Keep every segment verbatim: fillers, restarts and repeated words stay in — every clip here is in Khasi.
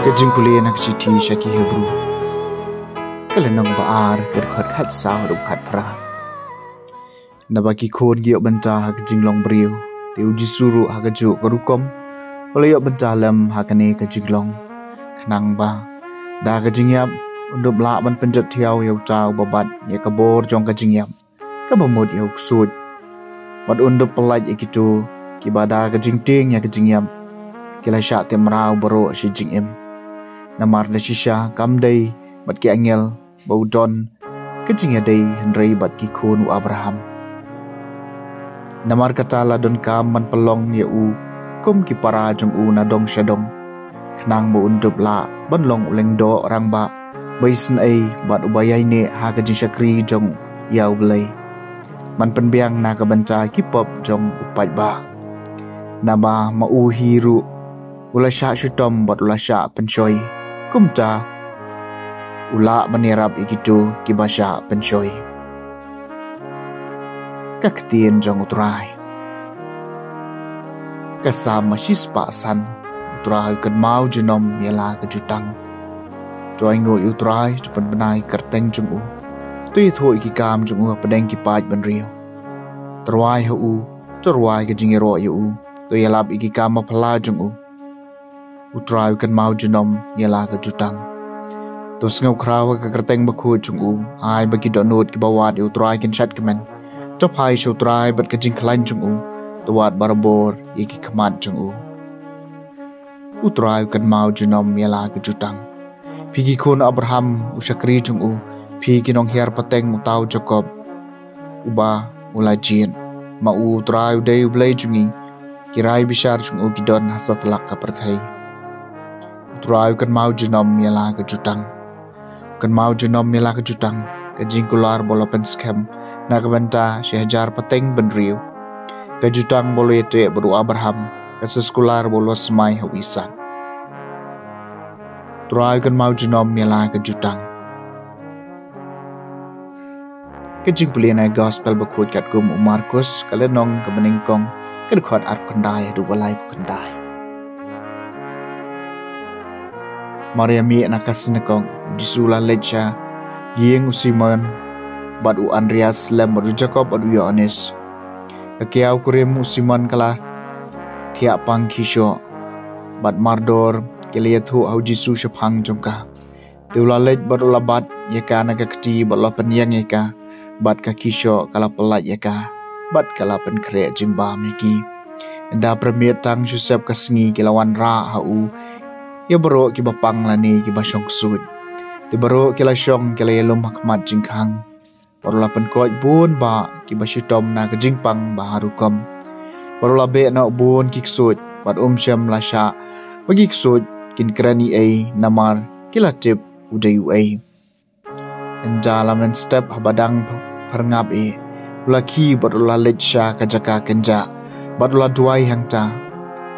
Ka jingpule na ka shithi sha ki Hebru, ka lynnong ba ar, ka dkhot khatsaw haduh khatphra. Naba ki khun ki ïoh bynta ha ka jinglong briew, te U Jisu ruh ha kajuh ka rukom u la ïoh bynta lem ha kane ka jinglong, khnang ba da ka jingïap un dup lah ban pynjot thiaw ïa uta uba bat ïa ka bor jong ka jingïap kaba mut ïa u ksuid, bad un dup pyllait ïa kito kiba da ka jingtieng ïa ka jingïap ki la shah tip mraw baroh shi jingim. Namar da shisha kam dei bad ki angel ba u don ka jingïadei, hynrei bad ki khun u Abraham. Namar kata la donkam ban pynlong ïa u kum ki para jong u na dong sha dong, khnang ba un dup lah ban long u lyngdoh rangbah ba isynei bad uba ïaineh ha ka jingshakri jong ïa U Blei, ban pynbiang na ka bynta ki pop jong u paidbah. Naba ma u hi ruh u la shah shitom bad u la shah pynshoi, kumta u lah ban ïarap ïa kito kiba shah pynshoi. Ka ktien jong U Trai. Ka Salm shispah san. U Trai u kynmaw junom ïa la ka jutang. To ainguh ïa U Trai, to pynbna ïa ka kyrteng jong u. To ïathuh ïa ki kam jong u hapdeng ki paid bynriew. To rwai ha u, to rwai ka jingïaroh ïa u. To ïalap ïa ki kam baphylla jong u. U Trai u kynmaw junom ïa la ka jutang. To sngewkhraw ha ka kyrteng bakhuid jong u, ai ba ki dohnud kiba wad ïa U Trai kin shad kmen. To phai sha U Trai bad ka jingkhlaiñ jong u, to wad barabor ïa ki khmat jong u. U Trai u kynmaw junom ïa la ka jutang. Phi ki khun Abraham u shakri jong u, phi ki nonghiar pateng uta u Jakob uba u la jied. Ma u U Trai u dei U Blei jong ngi, ki rai bishar jong u ki don ha satlak ka pyrthei. U Trai u kynmaw junom ïa la ka jutang. Kynmaw junom ïa la ka jutang, ka jingkular ba u la pynskhem na ka bynta shi hajar pateng bynriew. Ka jutang ba u la ïateh bad u Abraham, ka siskular ba u la smai ha u Isak. U Trai u kynmaw junom ïa la ka jutang. Ka jingpule na ka gospel bakhuid katkum u Markus, ka lynnong kaba nyngkong, ka dkhot arphew khyndai haduh ba laiphew khyndai. Mar ïa mih na ka synagog, U Jisu u la leit sha ïing u Simon bad u Andreas lem bad u Jakob bad u Ïoannis. Ka kiaw kurim u Simon ka la thiah pang khie shoh, bad mardor ki la ïathuh ha U Jisu shaphang jong ka. Te u la leit bad u la bat ïa ka na ka kti bad u la pynïeng ïa ka, bad ka khie shoh ka la pyllait ïa ka, bad ka la pynkhreh jingbam ïa ki. Ynda pyrshah tang shu sep ka sngi ki la wanrah ha u ïa baroh kiba pang lane kiba shong ksuid. Te baroh ki la shong ki la ïalum ha khmat jingkhang. Bad u la pynkoit bun bah kiba shitom na ka jingpang ba har rukom. Bad u la beh noh bun ki ksuid, bad um shym la shah ba ki ksuid kin kren ei ei namar ki la tip u dei uei. Ynda la mynstep haba dang pyrngap eh, u la khie bad u la leit sha ka jaka kynjah, bad u la duwai hangta.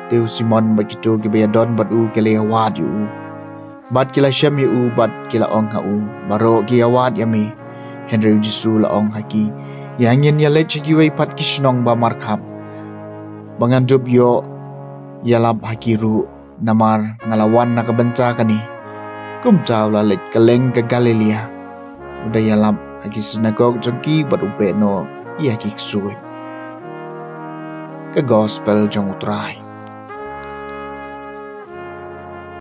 Te u Simon bad kito kiba ïadon bad u ki la ïawad ïa u. Bad ki la shem ïa u bad ki la ong ha u, baroh ki ïawad ïa me. Hynrei U Jisu u la ong ha ki, ïa ngin ïaleit sha kiwei pat ki shnong ba markhap, ba ngan dup ïoh ïalap ha ki ruh, namar nga la wan na ka bynta kane. Kumta u la leit kylleng ka Galilea, u da ïalap ha ki synagog jong ki bad u beh noh ïa ki ksuid. Ka gospel jong U Trai.